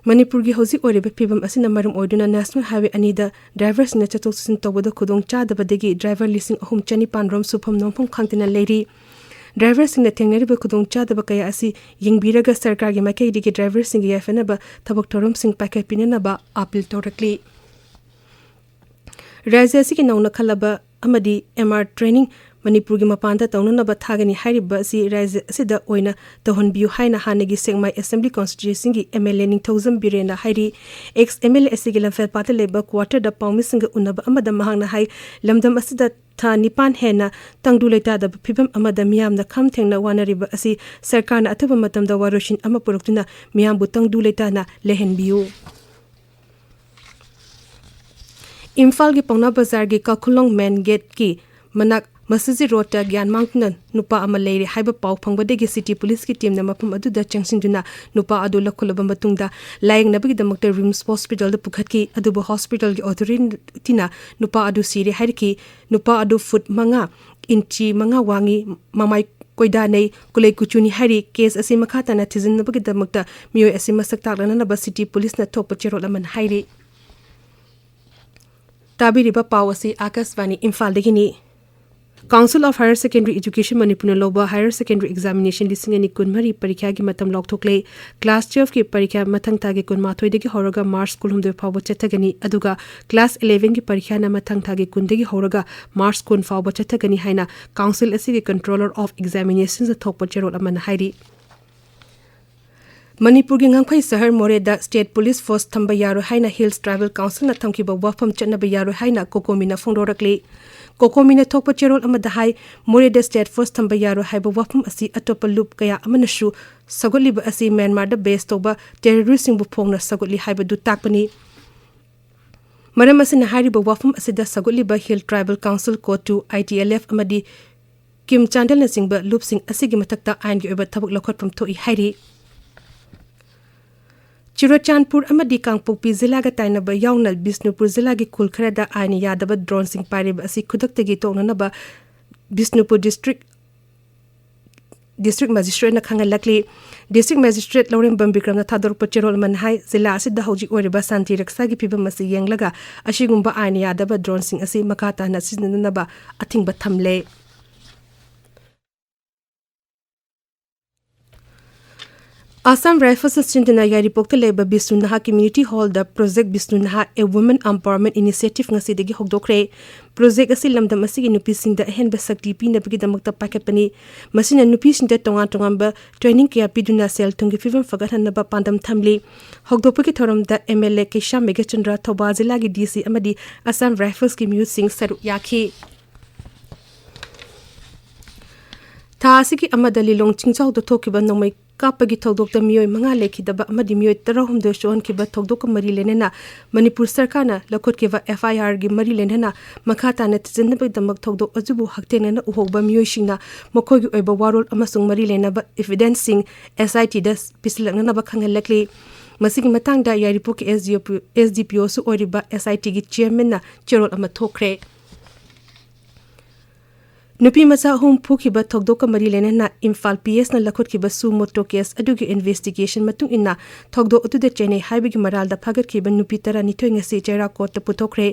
ꯃꯅꯤꯄꯨꯔꯒꯤ ꯍꯧꯖꯤꯛ ꯑꯣꯏꯔꯤꯕ ꯐꯤꯕꯝ ꯑꯁꯤꯅ ꯃꯔꯝ ꯑꯣꯏꯗꯨꯅ National Highway ꯑꯅꯤꯗ driverꯁꯤꯡꯅ ꯆꯠꯊꯣꯛ ꯆꯠꯁꯤꯟ ꯇꯧꯕꯗ ꯈꯨꯗꯣꯡ ꯆꯥꯗꯕꯗꯒꯤ driver ꯂꯤꯁꯤꯡ ꯑꯍꯨꯝ ꯆꯅꯤꯄꯥꯟ ꯔꯣꯝ ꯁꯨꯐꯝ ꯅꯣꯝꯐꯝ ꯈꯪꯗꯅ ꯂꯩꯔꯤ꯫ Driverꯁꯤꯡꯅ ꯊꯦꯡꯅꯔꯤꯕ ꯈꯨꯗꯣꯡꯆꯥꯗꯕ ꯀꯌꯥ ꯑꯁꯤ ꯌꯦꯡꯕꯤꯔꯒ ꯁꯔꯀꯥꯔꯒꯤ ꯃꯥꯏꯀꯩꯗꯒꯤ driverꯁꯤꯡꯒꯤ ꯌꯥꯏꯐꯅꯕ ꯊꯕꯛ ꯊꯧꯔꯝꯁꯤꯡ ꯄꯥꯏꯈꯠꯄꯤꯅꯅꯕ appeal ꯇꯧꯔꯛꯂꯤ꯫ ꯔꯥꯖ꯭ꯌ ꯑꯁꯤꯒꯤ ꯅꯧꯅ ꯈꯜꯂꯕ ꯑꯃꯗꯤ M R training ꯃꯅꯤꯄꯨꯔꯒꯤ ꯃꯄꯥꯟꯗ ꯇꯧꯅꯅꯕ ꯊꯥꯒꯅꯤ ꯍꯥꯏꯔꯤꯕ ꯑꯁꯤ ꯔꯥꯖ꯭ꯌ ꯑꯁꯤꯗ ꯑꯣꯏꯅ ꯇꯧꯍꯟꯕꯤꯌꯨ ꯍꯥꯏꯅ ꯍꯥꯟꯅꯒꯤ ꯁꯦꯛꯃꯥꯏ Assembly Constituencyꯒꯤ M L A ꯅꯤꯡꯊꯧꯖꯝ ꯕꯤꯔꯦꯟꯅ ꯍꯥꯏꯔꯤ꯫ Ex M L A ꯑꯁꯤꯒꯤ ꯂꯝꯐꯦꯜꯄꯥꯠꯇ ꯂꯩꯕ quarterꯗ ꯄꯥꯎꯃꯤꯁꯤꯡꯒ ꯎꯅꯕ ꯑꯃꯗ ꯃꯍꯥꯛꯅ ꯍꯥꯏ, ꯂꯝꯗꯝ ꯑꯁꯤꯗ ꯊꯥ ꯅꯤꯄꯥꯟ ꯍꯦꯟꯅ ꯇꯪꯗꯨ ꯂꯩꯇꯥꯗꯕ ꯐꯤꯕꯝ ꯑꯃꯗ ꯃꯤꯌꯥꯝꯅ ꯈꯝ ꯊꯦꯡꯅ ꯋꯥꯅꯔꯤꯕ ꯑꯁꯤ ꯁꯔꯀꯥꯔꯅ ꯑꯊꯨꯕ ꯃꯇꯝꯗ ꯋꯥꯔꯣꯏꯁꯤꯟ ꯑꯃ ꯄꯨꯔꯛꯇꯨꯅ ꯃꯤꯌꯥꯝꯕꯨ ꯇꯪꯗꯨ ꯂꯩꯇꯥꯅ ꯂꯩꯍꯟꯕꯤꯌꯨ꯫ ꯏꯝꯐꯥꯜꯒꯤ ꯄꯥꯎꯅꯥ ꯕꯖꯥꯔꯒꯤ ꯀꯥꯈꯨꯂꯣꯡ main gateꯀꯤ ꯃꯅꯥꯛ ꯃꯁꯖꯤꯗ ꯔꯣꯗꯇ ꯒ꯭ꯌꯥꯟ ꯃꯥꯡꯗꯨꯅ ꯅꯨꯄꯥ ꯑꯃ ꯂꯩꯔꯦ ꯍꯥꯏꯕ ꯄꯥꯎ ꯐꯪꯕꯗꯒꯤ city policeꯀꯤ teamꯅ ꯃꯐꯝ ꯑꯗꯨꯗ ꯆꯪꯁꯤꯟꯗꯨꯅ ꯅꯨꯄꯥ ꯑꯗꯨ ꯂꯧꯈꯠꯂꯕ ꯃꯇꯨꯡꯗ ꯂꯥꯌꯦꯡꯅꯕꯒꯤꯗꯃꯛꯇ RIMS hospitalꯗ ꯄꯨꯈꯠꯈꯤ꯫ ꯑꯗꯨꯕꯨ hospitalꯒꯤ authorityꯅ ꯅꯨꯄꯥ ꯑꯗꯨ ꯁꯤꯔꯦ ꯍꯥꯏꯔꯛꯈꯤ꯫ ꯅꯨꯄꯥ ꯑꯗꯨ ꯐꯨꯠ ꯃꯉꯥ, ꯏꯟꯆꯤ ꯃꯉꯥ ꯋꯥꯡꯉꯤ, ꯃꯃꯥꯏ ꯀꯣꯏꯗꯥꯅꯩ, ꯀꯨꯂꯩ ꯀꯨꯆꯨꯅꯤ ꯍꯥꯏꯔꯤ꯫ Case ꯑꯁꯤ ꯃꯈꯥ ꯇꯥꯅ ꯊꯤꯖꯤꯟꯅꯕꯒꯤꯗꯃꯛꯇ ꯃꯤꯑꯣꯏ ꯑꯁꯤ ꯃꯁꯛ ꯇꯥꯛꯅꯅꯕ city policeꯅ ꯊꯣꯛꯄ ꯆꯦꯔꯣꯜ ꯑꯃꯅ ꯍꯥꯏꯔꯤ꯫ ꯇꯥꯕꯤꯔꯤꯕ ꯄꯥꯎ ꯑꯁꯤ ꯑꯥꯀꯥꯁꯕꯥꯅꯤ ꯏꯝꯐꯥꯜꯗꯒꯤꯅꯤ꯫ Council of Higher Secondary Education ꯃꯅꯤꯄꯨꯔꯅ ꯂꯧꯕ higher secondary examination ꯂꯤꯁꯤꯡ ꯑꯅꯤ ꯀꯨꯟꯃꯔꯤ ꯄꯔꯤꯈ꯭ꯌꯥꯒꯤ ꯃꯇꯝ ꯂꯥꯎꯊꯣꯛꯂꯦ꯫ Class twelveꯀꯤ ꯄꯔꯤꯈ꯭ꯌꯥ ꯃꯊꯪ ꯊꯥꯒꯤ ꯀꯨꯟꯃꯥꯊꯣꯏꯗꯒꯤ ꯍꯧꯔꯒ March ꯀꯨꯟꯍꯨꯝꯗꯣꯏ ꯐꯥꯎꯕ ꯆꯠꯊꯒꯅꯤ, ꯑꯗꯨꯒ class elevenꯒꯤ ꯄꯔꯤꯈ꯭ꯌꯥꯅ ꯃꯊꯪ ꯊꯥꯒꯤ ꯀꯨꯟꯗꯒꯤ ꯍꯧꯔꯒ March ꯀꯨꯟ ꯐꯥꯎꯕ ꯆꯠꯊꯒꯅꯤ ꯍꯥꯏꯅ Council ꯑꯁꯤꯒꯤ Controller of Examinationsꯅ ꯊꯣꯛꯄ ꯆꯦꯔꯣꯜ ꯑꯃꯅ ꯍꯥꯏꯔꯤ꯫ ꯃꯅꯤꯄꯨꯔꯒꯤ ꯉꯝꯈꯩ ꯁꯍꯔ ꯃꯣꯔꯦꯗ ꯁ꯭ꯇꯦꯠ ꯄꯨꯂꯤꯁ ꯐꯣꯔꯁ ꯊꯝꯕ ꯌꯥꯔꯣꯏ ꯍꯥꯏꯅ ꯍꯤꯜꯁ ꯇ꯭ꯔꯥꯏꯕꯦꯜ ꯀꯥꯎꯟꯁꯤꯜꯅ ꯊꯝꯈꯤꯕ ꯋꯥꯐꯝ ꯆꯠꯅꯕ ꯌꯥꯔꯣꯏ ꯍꯥꯏꯅ ꯀꯣꯀꯣꯃꯤꯅ ꯐꯣꯡꯗꯣꯔꯛꯂꯤ꯫ ꯀꯣꯀꯣꯃꯤꯅ ꯊꯣꯛꯄ ꯆꯦꯔꯣꯜ ꯑꯃꯗ ꯍꯥꯏ, ꯃꯣꯔꯦꯗ ꯁ꯭ꯇꯦꯠ ꯐꯣꯔꯁ ꯊꯝꯕ ꯌꯥꯔꯣꯏ ꯍꯥꯏꯕ ꯋꯥꯐꯝ ꯑꯁꯤ ꯑꯇꯣꯞꯄ ꯂꯨꯞ ꯀꯌꯥ ꯑꯃꯅꯁꯨ ꯁꯧꯒꯠꯂꯤꯕ ꯑꯁꯤ ꯃ꯭ꯌꯥꯟꯃꯥꯔꯗ ꯕꯦꯁ ꯇꯧꯕ ꯇꯦꯔꯣꯔꯤꯁꯁꯤꯡꯕꯨ ꯐꯣꯡꯅ ꯁꯧꯒꯠꯂꯤ ꯍꯥꯏꯕꯗꯨ ꯇꯥꯛꯄꯅꯤ꯫ ꯃꯔꯝ ꯑꯁꯤꯅ ꯍꯥꯏꯔꯤꯕ ꯋꯥꯐꯝ ꯑꯁꯤꯗ ꯁꯧꯒꯠꯂꯤꯕ ꯍꯤꯜ ꯇ꯭ꯔꯥꯏꯕꯦꯜ ꯀꯥꯎꯟꯁꯤꯜ, ꯀꯣꯇꯨ, ꯑꯥꯏ ꯇꯤ ꯑꯦꯜ ꯑꯦꯐ ꯑꯃꯗꯤ ꯀꯤꯝ ꯆꯥꯟꯗꯦꯜꯅꯆꯤꯡꯕ ꯂꯨꯞꯁꯤꯡ ꯑꯁꯤꯒꯤ ꯃꯊꯛꯇ ꯑꯥꯏꯟꯒꯤ ꯑꯣꯏꯕ ꯊꯕꯛ ꯂꯧꯈꯠꯐꯝ ꯊꯣꯛꯏ ꯍꯥꯏꯔꯤ꯫ ꯆꯨꯔꯆꯥꯟꯄꯨꯔ ꯑꯃꯗꯤ ꯀꯥꯡꯄꯣꯛꯄꯤ ꯖꯤꯂꯥꯒ ꯇꯥꯏꯅꯕ ꯌꯥꯎꯅ ꯕꯤꯁꯅꯨꯄꯨꯔ ꯖꯤꯂꯥꯒꯤ ꯈꯨꯜ ꯈꯔꯗ ꯑꯥꯏꯟ ꯌꯥꯗꯕ ꯗ꯭ꯔꯣꯟꯁꯤꯡ ꯄꯥꯏꯔꯤꯕ ꯑꯁꯤ ꯈꯨꯗꯛꯇꯒꯤ ꯇꯣꯛꯅꯅꯕ ꯕꯤꯁꯅꯨꯄꯨꯔ ꯗꯤꯁꯇ꯭ꯔꯤꯛ ꯗꯤꯁꯇ꯭ꯔꯤꯛ ꯃꯦꯖꯤꯁꯇ꯭ꯔꯦꯠꯅ ꯈꯪꯍꯜꯂꯛꯂꯤ꯫ ꯗꯤꯁꯇ꯭ꯔꯤꯛ ꯃꯦꯖꯤꯁꯇ꯭ꯔꯦꯠ ꯂꯧꯔꯦꯝꯕꯝ ꯕꯤꯀ꯭ꯔꯝꯅ ꯊꯥꯗꯣꯔꯛꯄ ꯆꯦꯔꯣꯜ ꯑꯃꯅ ꯍꯥꯏ, ꯖꯤꯂꯥ ꯑꯁꯤꯗ ꯍꯧꯖꯤꯛ ꯑꯣꯏꯔꯤꯕ ꯁꯥꯟꯇꯤ ꯔꯛꯁꯥꯒꯤ ꯐꯤꯕꯝ ꯑꯁꯤ ꯌꯦꯡꯂꯒ ꯑꯁꯤꯒꯨꯝꯕ ꯑꯥꯏꯟ ꯌꯥꯗꯕ ꯗ꯭ꯔꯣꯟꯁꯤꯡ ꯑꯁꯤ ꯃꯈꯥ ꯇꯥꯅ ꯁꯤꯖꯤꯟꯅꯅꯕ ꯑꯊꯤꯡꯕ ꯊꯝꯂꯦ꯫ ꯑꯁꯥꯝ ꯔꯥꯏꯐꯜꯁꯅ ꯁꯤꯟꯗꯨꯅ ꯌꯥꯏꯔꯤꯄꯣꯛꯇ ꯂꯩꯕ ꯕꯤꯁꯅꯨ ꯅꯍꯥ ꯀꯝꯃ꯭ꯌꯨꯅꯤꯇꯤ ꯍꯣꯜꯗ ꯄ꯭ꯔꯣꯖꯦꯛ ꯕꯤꯁꯅꯨ ꯅꯍꯥ ꯑꯦ ꯋꯨꯃꯦꯟ ꯑꯦꯝꯄꯥꯋꯔꯃꯦꯟ ꯏꯅꯤꯁꯤꯌꯦꯇꯤꯚ ꯉꯁꯤꯗꯒꯤ ꯍꯧꯗꯣꯛꯈ꯭ꯔꯦ꯫ ꯄ꯭ꯔꯣꯖꯦꯛ ꯑꯁꯤ ꯂꯝꯗꯝ ꯑꯁꯤꯒꯤ ꯅꯨꯄꯤꯁꯤꯡꯗ ꯑꯍꯦꯟꯕ ꯁꯛꯇꯤ ꯄꯤꯅꯕꯒꯤꯗꯃꯛꯇ ꯄꯥꯏꯈꯠꯄꯅꯤ꯫ ꯃꯁꯤꯅ ꯅꯨꯄꯤꯁꯤꯡꯗ ꯇꯣꯉꯥꯟ ꯇꯣꯉꯥꯟꯕ ꯇ꯭ꯔꯦꯅꯤꯡ ꯀꯌꯥ ꯄꯤꯗꯨꯅ ꯁꯦꯜ ꯊꯨꯝꯒꯤ ꯐꯤꯕꯝ ꯐꯒꯠꯍꯟꯅꯕ ꯄꯥꯟꯗꯝ ꯊꯝꯂꯤ꯫ ꯍꯧꯗꯣꯛꯄꯒꯤ ꯊꯧꯔꯝꯗ ꯑꯦꯝ ꯑꯦꯜ ꯑꯦ ꯀꯩꯁꯥꯝ ꯃꯦꯘꯆꯟꯗ꯭ꯔ, ꯊꯧꯕꯥꯜ ꯖꯤꯂꯥꯒꯤ ꯗꯤ ꯁꯤ ꯑꯃꯗꯤ ꯑꯁꯥꯝ ꯔꯥꯏꯐꯜꯁꯀꯤ ꯃꯤꯍꯨꯠꯁꯤꯡ ꯁꯔꯨꯛ ꯌꯥꯈꯤ꯫ ꯊꯥ ꯑꯁꯤꯒꯤ ꯑꯃꯗ ꯂꯤꯂꯣꯡ ꯆꯤꯡꯖꯥꯎꯗ ꯊꯣꯛꯈꯤꯕ ꯅꯣꯡꯃꯩ ꯀꯥꯞꯄꯒꯤ ꯊꯧꯗꯣꯛꯇ ꯃꯤꯑꯣꯏ ꯃꯉꯥ ꯂꯩꯈꯤꯗꯕ ꯑꯃꯗꯤ ꯃꯤꯑꯣꯏ ꯇꯔꯥꯍꯨꯝꯗꯣꯏ ꯁꯣꯛꯍꯟꯈꯤꯕ ꯊꯧꯗꯣꯛꯀ ꯃꯔꯤ ꯂꯩꯅꯅ ꯃꯅꯤꯄꯨꯔ ꯁꯔꯀꯥꯔꯅ ꯂꯧꯈꯠꯈꯤꯕ ꯑꯦꯐ ꯑꯥꯏ ꯑꯥꯔꯒꯤ ꯃꯔꯤ ꯂꯩꯅꯅ ꯃꯈꯥ ꯇꯥꯅ ꯊꯤꯖꯤꯟꯅꯕꯒꯤꯗꯃꯛ ꯊꯧꯗꯣꯛ ꯑꯗꯨꯕꯨ ꯍꯛꯊꯦꯡꯅꯅ ꯎꯍꯧꯕ ꯃꯤꯑꯣꯏꯁꯤꯡꯅ ꯃꯈꯣꯏꯒꯤ ꯑꯣꯏꯕ ꯋꯥꯔꯣꯜ ꯑꯃꯁꯨꯡ ꯃꯔꯤ ꯂꯩꯅꯕ ꯏꯚꯤꯗꯦꯟꯁꯁꯤꯡ ꯑꯦꯁ ꯑꯥꯏ ꯇꯤꯗ ꯄꯤꯁꯤꯜꯂꯛꯅꯅꯕ ꯈꯪꯍꯜꯂꯛꯂꯤ꯫ ꯃꯁꯤꯒꯤ ꯃꯇꯥꯡꯗ ꯌꯥꯏꯔꯤꯄꯣꯛꯀꯤ ꯑꯦꯁ ꯗꯤ ꯑꯣ ꯄꯤ, ꯑꯦꯁ ꯗꯤ ꯄꯤ ꯑꯣꯁꯨ ꯑꯣꯏꯔꯤꯕ ꯑꯦꯁ ꯑꯥꯏ ꯇꯤꯒꯤ ꯆꯤꯌꯔꯃꯦꯟꯅ ꯆꯦꯔꯣꯜ ꯑꯃ ꯊꯣꯛꯈ꯭ꯔꯦ꯫ ꯅꯨꯄꯤ ꯃꯆꯥ ꯑꯍꯨꯝ ꯐꯨꯈꯤꯕ ꯊꯧꯗꯣꯛꯀ ꯃꯔꯤ ꯂꯩꯅꯅ ꯏꯝꯐꯥꯜ ꯄꯤ ꯑꯦꯁꯅ ꯂꯧꯈꯠꯈꯤꯕ ꯁꯨ ꯃꯣꯇꯣ ꯀꯦꯁ ꯑꯗꯨꯒꯤ ꯏꯟꯚꯦꯁꯇꯤꯒꯦꯁꯟ ꯃꯇꯨꯡ ꯏꯟꯅ ꯊꯧꯗꯣꯛ ꯑꯗꯨꯗ ꯆꯦꯟꯅꯩ ꯍꯥꯏꯕꯒꯤ ꯃꯔꯥꯜꯗ ꯐꯥꯒꯠꯈꯤꯕ ꯅꯨꯄꯤ ꯇꯔꯥꯅꯤꯊꯣꯏ ꯉꯁꯤ ꯆꯩꯔꯥꯛ ꯀꯣꯔꯠꯇ ꯄꯨꯊꯣꯛꯈ꯭ꯔꯦ꯫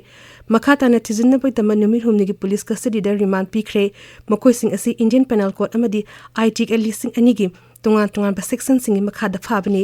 ꯃꯈꯥ ꯇꯥꯅ ꯊꯤꯖꯤꯟꯅꯕꯒꯤꯗꯃꯛ ꯅꯨꯃꯤꯠ ꯍꯨꯝꯅꯤꯒꯤ ꯄꯨꯂꯤꯁ ꯀꯁꯇꯗꯤꯗ ꯔꯤꯃꯥꯟ ꯄꯤꯈ꯭ꯔꯦ꯫ ꯃꯈꯣꯏꯁꯤꯡ ꯑꯁꯤ ꯏꯟꯗꯤꯌꯟ ꯄꯦꯅꯦꯜ ꯀꯣꯗ ꯑꯃꯗꯤ ꯑꯥꯏ ꯇꯤ ꯑꯦꯛ ꯂꯤꯁꯤꯡ ꯑꯅꯤꯒꯤ ꯇꯣꯉꯥꯟ ꯇꯣꯉꯥꯟꯕ ꯁꯦꯛꯁꯟꯁꯤꯡꯒꯤ ꯃꯈꯥꯗ ꯐꯥꯕꯅꯤ꯫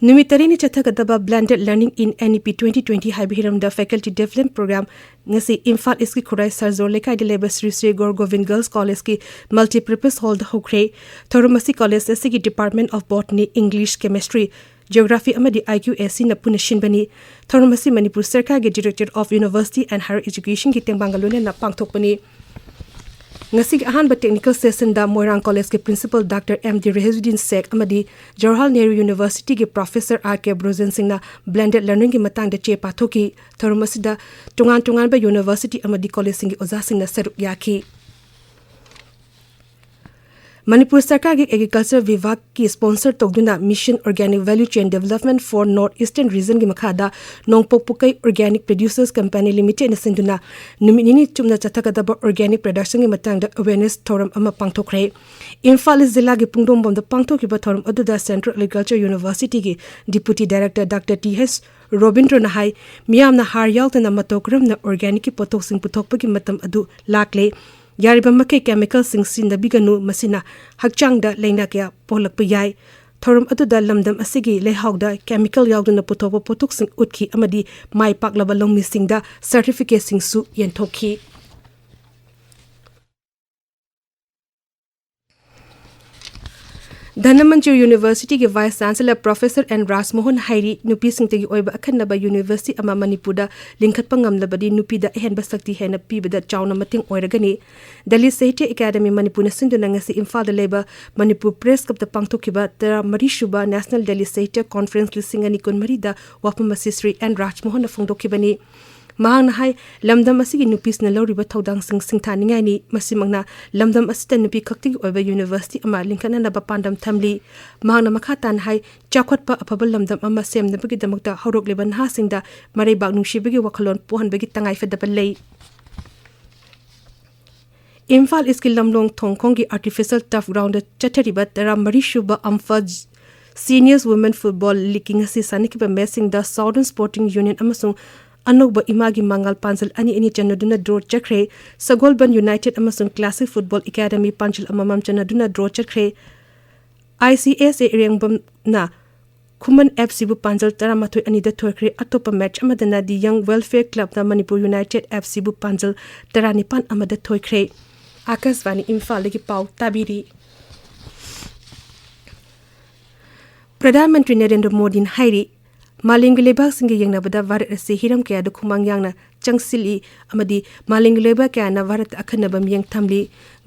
ꯅꯨꯃꯤꯠ ꯇꯔꯦꯠꯅꯤ ꯆꯠꯊꯒꯗꯕ Blended Learning in N E P twenty twenty ꯍꯥꯏꯕ ꯍꯤꯔꯝꯗ Faculty Development Program ꯉꯁꯤ ꯏꯝꯐꯥꯜ ꯏꯁꯀꯤ ꯈꯨꯔꯥꯏ ꯁꯔꯖꯣꯔ ꯂꯩꯀꯥꯏꯗ ꯂꯩꯕ ꯁ꯭ꯔꯤ ꯁ꯭ꯔꯤ ꯒꯣꯔ ꯒꯣꯕꯤꯟ ꯒꯔꯜꯁ ꯀꯣꯂꯦꯖꯀꯤ ꯃꯜꯇꯤꯄꯔꯄꯁ ꯍꯣꯜꯗ ꯍꯧꯈ꯭ꯔꯦ꯫ ꯊꯧꯔꯝ ꯑꯁꯤ ꯀꯣꯂꯦꯖ ꯑꯁꯤꯒꯤ Department of Botany, English, Chemistry, Geography ꯑꯃꯗꯤ I Q A C ꯅ ꯄꯨꯟꯅ ꯁꯤꯟꯕꯅꯤ꯫ ꯊꯧꯔꯝ ꯑꯁꯤ ꯃꯅꯤꯄꯨꯔ ꯁꯔꯀꯥꯔꯒꯤ Directorate of University and Higher Educationꯒꯤ ꯇꯦꯡꯕꯥꯡꯒ ꯂꯣꯏꯅꯅ ꯄꯥꯡꯊꯣꯛꯄꯅꯤ꯫ ꯉꯁꯤꯒꯤ ꯑꯍꯥꯟꯕ technical sessionꯗ ꯃꯣꯏꯔꯥꯡ ꯀꯣꯂꯦꯖꯀꯤ Principal Doctor M D ꯔꯦꯍꯖꯨꯗꯤꯟ ꯁꯦꯈ ꯑꯃꯗꯤ Jawaharlal Nehru Universityꯒꯤ Professor R K Brojen ꯁꯤꯡꯅ Blended Learningꯒꯤ ꯃꯇꯥꯡꯗ ꯆꯦ ꯄꯥꯊꯣꯛꯈꯤ꯫ ꯊꯧꯔꯝ ꯑꯁꯤꯗ ꯇꯣꯉꯥꯟ ꯇꯣꯉꯥꯟꯕ university ꯑꯃꯗꯤ ꯀꯣꯂꯦꯖꯁꯤꯡꯒꯤ ꯑꯣꯖꯥꯁꯤꯡꯅ ꯁꯔꯨꯛ ꯌꯥꯈꯤ꯫ ꯃꯅꯤꯄꯨꯔ ꯁꯔꯀꯥꯔꯒꯤ Agriculture ꯚꯤꯚꯥꯒꯀꯤ sponsor ꯇꯧꯗꯨꯅ Mission Organic Value Chain Development for North Eastern Regionꯒꯤ ꯃꯈꯥꯗ ꯅꯣꯡꯄꯣꯛ ꯄꯨꯀꯩ Organic Producers Company Limitedꯅ ꯁꯤꯟꯗꯨꯅ ꯅꯨꯃꯤꯠ ꯅꯤꯅꯤ ꯆꯨꯞꯅ ꯆꯠꯊꯒꯗꯕ organic productionꯒꯤ ꯃꯇꯥꯡꯗ awareness ꯊꯧꯔꯝ ꯑꯃ ꯄꯥꯡꯊꯣꯛꯈ꯭ꯔꯦ꯫ ꯏꯝꯐꯥꯜ ꯏꯁ ꯖꯤꯂꯥꯒꯤ ꯄꯨꯡꯗꯣꯡꯕꯝꯗ ꯄꯥꯡꯊꯣꯛꯈꯤꯕ ꯊꯧꯔꯝ ꯑꯗꯨꯗ Central Agriculture Universityꯒꯤ Deputy Director Doctor T H ꯔꯣꯕꯤꯟꯗ꯭ꯔꯣꯅ ꯍꯥꯏ, ꯃꯤꯌꯥꯝꯅ ꯍꯥꯔ ꯌꯥꯎꯗꯅ ꯃꯇꯧ ꯀꯔꯝꯅ organicꯀꯤ ꯄꯣꯠꯊꯣꯛꯁꯤꯡ ꯄꯨꯊꯣꯛꯄꯒꯤ ꯃꯇꯝ ꯑꯗꯨ ꯂꯥꯛꯂꯦ꯫ ꯌꯥꯔꯤꯕ ꯃꯈꯩ chemicalꯁꯤꯡ ꯁꯤꯖꯤꯟꯅꯕꯤꯒꯅꯨ, ꯃꯁꯤꯅ ꯍꯛꯆꯥꯡꯗ ꯂꯥꯏꯅꯥ ꯀꯌꯥ ꯄꯣꯛꯍꯜꯂꯛꯄ ꯌꯥꯏ꯫ ꯊꯧꯔꯝ ꯑꯗꯨꯗ ꯂꯝꯗꯝ ꯑꯁꯤꯒꯤ ꯂꯩꯍꯥꯎꯗ chemical ꯌꯥꯎꯗꯅ ꯄꯨꯊꯣꯛꯄ ꯄꯣꯠꯊꯣꯛꯁꯤꯡ ꯎꯠꯈꯤ ꯑꯃꯗꯤ ꯃꯥꯏ ꯄꯥꯛꯂꯕ ꯂꯧꯃꯤꯁꯤꯡꯗ certificateꯁꯤꯡꯁꯨ ꯌꯦꯟꯊꯣꯛꯈꯤ꯫ ꯙꯅꯃꯟꯖꯨꯔ Universityꯒꯤ Vice Chancellor Professor N ꯔꯥꯖꯃꯣꯍꯟ ꯍꯥꯏꯔꯤ, ꯅꯨꯄꯤꯁꯤꯡꯇꯒꯤ ꯑꯣꯏꯕ ꯑꯈꯟꯅꯕ university ꯑꯃ ꯃꯅꯤꯄꯨꯔꯗ ꯂꯤꯡꯈꯠꯄ ꯉꯝꯂꯕꯗꯤ ꯅꯨꯄꯤꯗ ꯑꯍꯦꯟꯕ ꯁꯛꯇꯤ ꯍꯦꯟꯅ ꯄꯤꯕꯗ ꯆꯥꯎꯅ ꯃꯇꯦꯡ ꯑꯣꯏꯔꯒꯅꯤ꯫ Delhi Sahitya Academy ꯃꯅꯤꯄꯨꯔꯅ ꯁꯤꯟꯗꯨꯅ ꯉꯁꯤ ꯏꯝꯐꯥꯜꯗ ꯂꯩꯕ ꯃꯅꯤꯄꯨꯔ Press Clubꯇ ꯄꯥꯡꯊꯣꯛꯈꯤꯕ ꯇꯔꯥꯃꯔꯤ ꯁꯨꯕ National Delhi Sahitya Conference ꯂꯤꯁꯤꯡ ꯑꯅꯤ ꯀꯨꯟꯃꯔꯤꯗ ꯋꯥꯐꯝ ꯑꯁꯤ ꯁ꯭ꯔꯤ ꯑꯦꯟ ꯔꯥꯖꯃꯣꯍꯟꯅ ꯐꯣꯡꯗꯣꯛꯈꯤꯕꯅꯤ꯫ ꯃꯍꯥꯛꯅ ꯍꯥꯏ, ꯂꯝꯗꯝ ꯑꯁꯤꯒꯤ ꯅꯨꯄꯤꯁꯤꯡꯅ ꯂꯧꯔꯤꯕ ꯊꯧꯗꯥꯡꯁꯤꯡ ꯁꯤꯡꯊꯥꯅꯤꯡꯉꯥꯏꯅꯤ꯫ ꯃꯁꯤꯃꯛꯅ ꯂꯝꯗꯝ ꯑꯁꯤꯗ ꯅꯨꯄꯤ ꯈꯛꯇꯒꯤ ꯑꯣꯏꯕ university ꯑꯃ ꯂꯤꯡꯈꯠꯅꯅꯕ ꯄꯥꯟꯗꯝ ꯊꯝꯂꯤ꯫ ꯃꯍꯥꯛꯅ ꯃꯈꯥ ꯇꯥꯅ ꯍꯥꯏ, ꯆꯥꯎꯈꯠꯄ ꯑꯐꯕ ꯂꯝꯗꯝ ꯑꯃ ꯁꯦꯝꯅꯕꯒꯤꯗꯃꯛꯇ ꯍꯧꯔꯛꯂꯤꯕ ꯅꯍꯥꯁꯤꯡꯗ ꯃꯔꯩꯕꯥꯛ ꯅꯨꯡꯁꯤꯕꯒꯤ ꯋꯥꯈꯜꯂꯣꯟ ꯄꯣꯛꯍꯟꯕꯒꯤ ꯇꯉꯥꯏꯐꯗꯕ ꯂꯩ꯫ ꯏꯝꯐꯥꯜ ꯏꯁꯀꯤ ꯂꯝꯂꯣꯡ ꯊꯣꯡꯈꯣꯡꯒꯤ Artificial Turf Groundꯗ ꯆꯠꯊꯔꯤꯕ ꯇꯔꯥꯃꯔꯤ ꯁꯨꯕ ꯑꯝꯐꯥ Seniors Women Football Leagueꯀꯤ ꯉꯁꯤ ꯁꯥꯟꯅꯈꯤꯕ matchꯁꯤꯡꯗ Southern Sporting Union ꯑꯃꯁꯨꯡ ꯑꯅꯧꯕ ꯏꯃꯥꯒꯤ ꯃꯉꯥꯜ ꯄꯥꯟꯖꯜ ꯑꯅꯤ ꯑꯅꯤ ꯆꯟꯅꯗꯨꯅ draw ꯆꯠꯈ꯭ꯔꯦ꯫ ꯁꯒꯣꯜꯕꯟ United ꯑꯃꯁꯨꯡ Classic Football Academy ꯄꯥꯟꯖꯜ ꯑꯃꯃꯝ ꯆꯟꯅꯗꯨꯅ draw ꯆꯠꯈ꯭ꯔꯦ꯫ I C S A ꯏꯔꯦꯡꯕꯝꯅ ꯈꯨꯃꯟ ꯑꯦꯐ ꯁꯤꯕꯨ ꯄꯥꯟꯖꯜ ꯇꯔꯥꯃꯥꯊꯣꯏ ꯑꯅꯤꯗ ꯊꯣꯏꯈ꯭ꯔꯦ꯫ ꯑꯇꯣꯞꯄ ꯃꯦꯆ ꯑꯃꯗꯅ ꯗꯤ ꯌꯪ ꯋꯦꯜꯐꯤꯌꯔ ꯀ꯭ꯂꯕꯅ ꯃꯅꯤꯄꯨꯔ ꯌꯨꯅꯥꯏꯇꯦꯗ ꯑꯦꯐ ꯁꯤꯕꯨ ꯄꯥꯟꯖꯜ ꯇꯔꯥꯅꯤꯄꯥꯟ ꯑꯃꯗ ꯊꯣꯏꯈ꯭ꯔꯦ꯫ ꯑꯥꯀꯥꯁꯕꯥꯅꯤ ꯏꯝꯐꯥꯜꯗꯒꯤ ꯄꯥꯎ ꯇꯥꯕꯤꯔꯤ꯫ ꯄ꯭ꯔꯙꯥꯟ ꯃꯟꯇ꯭ꯔꯤ ꯅꯔꯦꯟꯗ꯭ꯔ ꯃꯣꯗꯤꯅ ꯍꯥꯏꯔꯤ, ꯃꯥꯂꯦꯝꯒꯤ ꯂꯩꯕꯥꯛꯁꯤꯡꯒ ꯌꯦꯡꯅꯕꯗ ꯚꯥꯔꯠ ꯑꯁꯤ ꯍꯤꯔꯝ ꯀꯌꯥꯗ ꯈꯨꯃꯥꯡ ꯌꯥꯡꯅ ꯆꯪꯁꯤꯜꯂꯤ ꯑꯃꯗꯤ ꯃꯥꯂꯦꯝꯒꯤ ꯂꯩꯕꯥꯛ ꯀꯌꯥꯅ ꯚꯥꯔꯠꯇ ꯑꯈꯟꯅꯕ ꯃꯤꯠꯌꯦꯡ ꯊꯝꯂꯤ꯫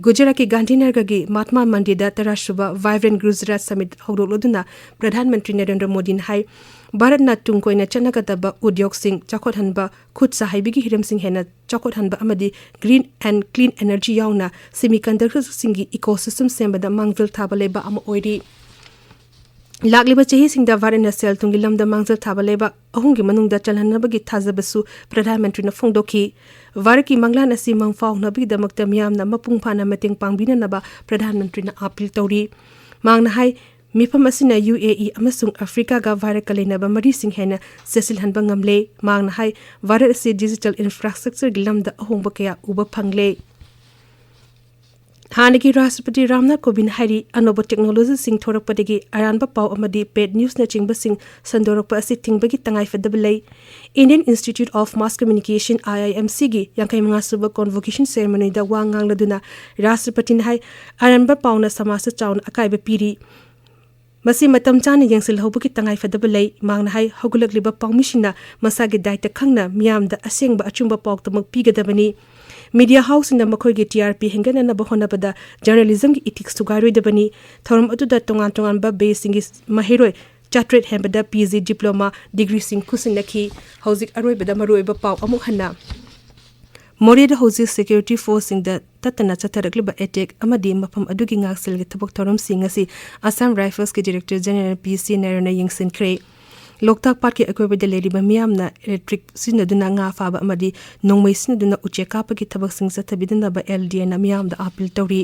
ꯒꯨꯖꯔꯥꯠꯀꯤ ꯒꯥꯟꯙꯤꯅꯒꯔꯒꯤ ꯃꯍꯥꯠꯃꯥ ꯃꯟꯗꯤꯔꯗ ꯇꯔꯥꯁꯨꯕ ꯚꯥꯏꯕ꯭ꯔꯦꯟ ꯒꯨꯖꯔꯥꯠ ꯁꯃꯤꯠ ꯍꯧꯗꯣꯛꯂꯗꯨꯅ ꯄ꯭ꯔꯙꯥꯟ ꯃꯟꯇ꯭ꯔꯤ ꯅꯔꯦꯟꯗ꯭ꯔ ꯃꯣꯗꯤꯅ ꯍꯥꯏ, ꯚꯥꯔꯠꯅ ꯇꯨꯡ ꯀꯣꯏꯅ ꯆꯠꯅꯒꯗꯕ ꯎꯗ꯭ꯌꯣꯒꯁꯤꯡ ꯆꯥꯎꯈꯠꯍꯟꯕ, ꯈꯨꯠ ꯁꯥ ꯍꯩꯕꯒꯤ ꯍꯤꯔꯝꯁꯤꯡ ꯍꯦꯟꯅ ꯆꯥꯎꯈꯠꯍꯟꯕ ꯑꯃꯗꯤ green and clean energy ꯌꯥꯎꯅ semiconductorꯁꯤꯡꯒꯤ ecosystem ꯁꯦꯝꯕꯗ ꯃꯥꯡꯖꯤꯜ ꯊꯥꯕ ꯂꯩꯕꯥꯛ ꯑꯃ ꯑꯣꯏꯔꯤ꯫ ꯂꯥꯛꯂꯤꯕ ꯆꯍꯤꯁꯤꯡꯗ ꯚꯥꯔꯠꯅ ꯁꯦꯜ ꯊꯨꯝꯒꯤ ꯂꯝꯗ ꯃꯥꯡꯖꯤꯜ ꯊꯥꯕ ꯂꯩꯕꯥꯛ ꯑꯍꯨꯝꯒꯤ ꯃꯅꯨꯡꯗ ꯆꯜꯍꯟꯅꯕꯒꯤ ꯊꯥꯖꯕꯁꯨ ꯄ꯭ꯔꯙꯥꯟ ꯃꯟꯇ꯭ꯔꯤꯅ ꯐꯣꯡꯗꯣꯛꯈꯤ꯫ ꯚꯥꯔꯠꯀꯤ ꯃꯪꯂꯥꯟ ꯑꯁꯤ ꯃꯪ ꯐꯥꯎꯅꯕꯒꯤꯗꯃꯛꯇ ꯃꯤꯌꯥꯝꯅ ꯃꯄꯨꯡ ꯐꯥꯅ ꯃꯇꯦꯡ ꯄꯥꯡꯕꯤꯅꯅꯕ ꯄ꯭ꯔꯙꯥꯟ ꯃꯟꯇ꯭ꯔꯤꯅ ꯑꯥꯄꯤꯜ ꯇꯧꯔꯤ꯫ ꯃꯍꯥꯛꯅ ꯍꯥꯏ, ꯃꯤꯐꯝ ꯑꯁꯤꯅ ꯌꯨ ꯑꯦ ꯏ ꯑꯃꯁꯨꯡ ꯑꯐ꯭ꯔꯤꯀꯥꯒ ꯚꯥꯔꯠꯀ ꯂꯩꯅꯕ ꯃꯔꯤꯁꯤꯡ ꯍꯦꯟꯅ ꯆꯦꯠꯁꯤꯜꯍꯟꯕ ꯉꯝꯂꯦ꯫ ꯃꯍꯥꯛꯅ ꯍꯥꯏ, ꯚꯥꯔꯠ ꯑꯁꯤ digital infrastructureꯒꯤ ꯂꯝꯗ ꯑꯍꯣꯡꯕ ꯀꯌꯥ ꯎꯕ ꯐꯪꯂꯦ꯫ ꯍꯥꯟꯅꯒꯤ ꯔꯥꯁꯇ꯭ꯔꯄꯇꯤ ꯔꯥꯝꯅꯥꯊ ꯀꯣꯕꯤꯟꯗ ꯍꯥꯏꯔꯤ, ꯑꯅꯧꯕ technologyꯁꯤꯡ ꯊꯣꯔꯛꯄꯗꯒꯤ ꯑꯔꯥꯟꯕ ꯄꯥꯎ ꯑꯃꯗꯤ paid newsꯅꯆꯤꯡꯕꯁꯤꯡ ꯁꯟꯗꯣꯔꯛꯄ ꯑꯁꯤ ꯊꯤꯡꯕꯒꯤ ꯇꯉꯥꯏꯐꯗꯕ ꯂꯩ꯫ Indian Institute of Mass Communication, I I M Cꯒꯤ ꯌꯥꯡꯈꯩ ꯃꯉꯥ ꯁꯨꯕ convocation ceremonyꯗ ꯋꯥ ꯉꯥꯡꯂꯗꯨꯅ ꯔꯥꯁꯇ꯭ꯔꯄꯇꯤꯅ ꯍꯥꯏ, ꯑꯔꯥꯟꯕ ꯄꯥꯎꯅ ꯁꯃꯥꯖꯇ ꯆꯥꯎꯅ ꯑꯀꯥꯏꯕ ꯄꯤꯔꯤ꯫ ꯃꯁꯤ ꯃꯇꯝ ꯆꯥꯅ ꯌꯦꯡꯁꯤꯜꯍꯧꯕꯒꯤ ꯇꯉꯥꯏꯐꯗꯕ ꯂꯩ꯫ ꯃꯍꯥꯛꯅ ꯍꯥꯏ, ꯍꯧꯒꯠꯂꯛꯂꯤꯕ ꯄꯥꯎꯃꯤꯁꯤꯡꯅ ꯃꯁꯥꯒꯤ ꯗꯥꯏꯇ ꯈꯪꯅ ꯃꯤꯌꯥꯝꯗ ꯑꯁꯦꯡꯕ ꯑꯆꯨꯝꯕ ꯄꯥꯎꯗꯃꯛ ꯄꯤꯒꯗꯕꯅꯤ꯫ Media houseꯁꯤꯡꯅ ꯃꯈꯣꯏꯒꯤ T R P ꯍꯦꯟꯒꯠꯅꯅꯕ ꯍꯣꯠꯅꯕꯗ journalismꯒꯤ ethics ꯊꯨꯒꯥꯏꯔꯣꯏꯗꯕꯅꯤ꯫ ꯊꯧꯔꯝ ꯑꯗꯨꯗ ꯇꯣꯉꯥꯟ ꯇꯣꯉꯥꯟꯕ batchꯁꯤꯡꯒꯤ ꯃꯍꯩꯔꯣꯏ ꯆꯥꯇ꯭ꯔꯦꯠ ꯍꯦꯟꯕꯗ P G diploma degreeꯁꯤꯡ ꯈꯨꯠꯁꯤꯟꯅꯈꯤ꯫ ꯍꯧꯖꯤꯛ ꯑꯔꯣꯏꯕꯗ ꯃꯔꯨꯑꯣꯏꯕ ꯄꯥꯎ ꯑꯃꯨꯛ ꯍꯟꯅ꯫ ꯃꯣꯔꯦꯗ ꯍꯧꯖꯤꯛ security forceꯁꯤꯡꯗ ꯇꯠꯇꯅ ꯆꯠꯊꯔꯛꯂꯤꯕ attack ꯑꯃꯗꯤ ꯃꯐꯝ ꯑꯗꯨꯒꯤ ꯉꯥꯛꯁꯦꯜꯒꯤ ꯊꯕꯛ ꯊꯧꯔꯝꯁꯤꯡ ꯑꯁꯤ Assam Riflesꯀꯤ Director General P C ꯅꯥꯏꯔꯣꯅ ꯌꯦꯡꯁꯤꯟꯈ꯭ꯔꯦ꯫ ꯂꯣꯛꯇꯥꯛ ꯄꯥꯠꯀꯤ ꯑꯀꯣꯏꯕꯗ ꯂꯩꯔꯤꯕ ꯃꯤꯌꯥꯝꯅ electric ꯁꯤꯖꯤꯟꯅꯗꯨꯅ ꯉꯥ ꯐꯥꯕ ꯑꯃꯗꯤ ꯅꯣꯡꯃꯩ ꯁꯤꯖꯤꯟꯅꯗꯨꯅ ꯎꯆꯦꯛ ꯀꯥꯞꯄꯒꯤ ꯊꯕꯛꯁꯤꯡ ꯆꯠꯊꯕꯤꯗꯅꯕ L D Aꯅ ꯃꯤꯌꯥꯝꯗ ꯑꯥꯄꯤꯜ ꯇꯧꯔꯤ꯫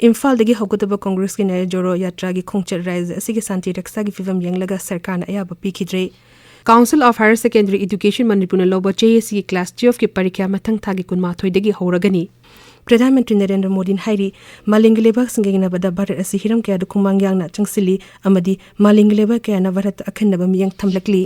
ꯏꯝꯐꯥꯜꯗꯒꯤ ꯍꯧꯒꯗꯕ ꯀꯣꯡꯒ꯭ꯔꯦꯁꯀꯤ ꯅ꯭ꯌꯥꯌ ꯖꯣꯔꯣ ꯌꯥꯇ꯭ꯔꯥꯒꯤ ꯈꯣꯡꯆꯠ ꯔꯥꯏꯖ꯭ꯌ ꯑꯁꯤꯒꯤ ꯁꯥꯟꯇꯤ ꯔꯛꯁꯥꯒꯤ ꯐꯤꯚꯝ ꯌꯦꯡꯂꯒ ꯁꯔꯀꯥꯔꯅ ꯑꯌꯥꯕ ꯄꯤꯈꯤꯗ꯭ꯔꯦ꯫ Council of Higher Secondary Education ꯃꯅꯤꯄꯨꯔꯅ ꯂꯧꯕ ꯆꯍꯤ ꯑꯁꯤꯒꯤ class twelveꯀꯤ ꯄꯔꯤꯈ꯭ꯌꯥ ꯃꯊꯪ ꯊꯥꯒꯤ ꯀꯨꯟꯃꯥꯊꯣꯏꯗꯒꯤ ꯍꯧꯔꯒꯅꯤ꯫ ꯄ꯭ꯔꯙꯥꯟ ꯃꯟꯇ꯭ꯔꯤ ꯅꯔꯦꯟꯗ꯭ꯔ ꯃꯣꯗꯤꯅ ꯍꯥꯏꯔꯤ, ꯃꯥꯂꯦꯝꯒꯤ ꯂꯩꯕꯥꯛꯁꯤꯡꯒ ꯌꯦꯡꯅꯕꯗ ꯚꯥꯔꯠ ꯑꯁꯤ ꯍꯤꯔꯝ ꯀꯌꯥꯗ ꯈꯣꯡꯃꯥꯡ ꯌꯥꯡꯅ ꯆꯪꯁꯤꯜꯂꯤ ꯑꯃꯗꯤ ꯃꯥꯂꯦꯝꯒꯤ ꯂꯩꯕꯥꯛ ꯀꯌꯥꯅ ꯚꯥꯔꯠꯇ ꯑꯈꯟꯅꯕ ꯃꯤꯠꯌꯦꯡ ꯊꯝꯂꯛꯂꯤ꯫